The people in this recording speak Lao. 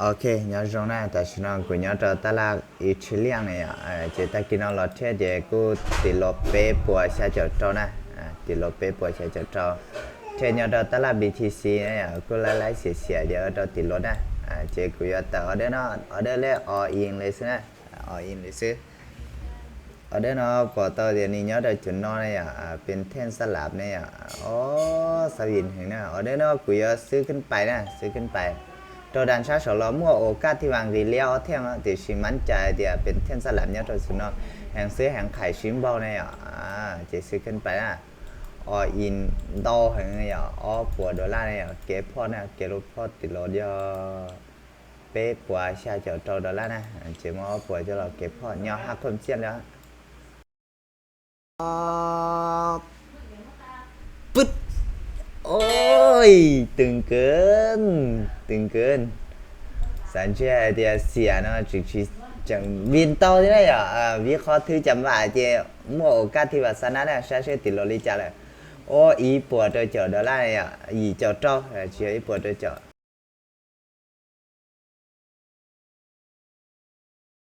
OK, nhớ rung na, ta xin non của nhớ cho ta là Italian này à, à, chế ta kia nó lọt chết chế cú tỷ lệ pé bùa xa chở trâu na, à, tỷ lệ pé bùa xa chở trâu. Thế nhớ cho ta là BTC này à, cú lái lái xỉa xỉa để ở cho tỷ lệ na, à, chế cú yo ta order nó, order lẽ all in lẽ xứ na, à, all in lẽ xứ. Order nó của tôi thì nhớ cho chúng nó này à, à, เป็นแท่นสลับ này à, ô, sao nhìn hình na, order nó cú yo xứ ขึ้นไป na, xứ ขึ้นไป. ໂຕດັນຊາໂຊລໍ ມົ້ວໂອກາດທີ່ຫວັງດີແລ້ວແທ້ງ ແຕ່ຊິໝັ້ນໃຈເດ ເປັນແທ່ນສະຫຼາມຍາວໂຕສຸດເນາະ ແຮງຊື້ແຮງຂາຍຊິມບອກແນ່ ອ່າ ເຈຊື້ຂຶ້ນໄປນະ ອອອິນໂຕເຮີຍ ອອປົວໂດລາແນ່ ເກັບພອດນະ ເກັບລົດພອດຕິດລົດຍອ ເປປົວຊາເຈົ້າໂຕໂດລານະ ເຈມອປົວເຈົ້າລາວເກັບພອດຍອ ຮັກຄົນຊຽນແລ້ວ. ປຶດ ໂອ້ຍ ຕຶງເກີນ ຕຶງເກີນ ສັນເຊື່ອໄອເດຍເສຍເນາະ ຈຶ່ງຊິຈັ່ງວິນເຕົາທີ່ໄດ້ອະ ອາ ວິເຄາະຖືຈຳວ່າເຈ ມົ້ວໂອກາດທີ່ວ່າຊະນະແລ້ວ ຊາເຊຕິໂລລິຈາແລ້ວ ໂອ້ ອີປົວໂຕເຈົ້າໂດລາ ອາ ອີເຈົ້າໂຕ ເຊອີປົວໂຕເຈົ້າ.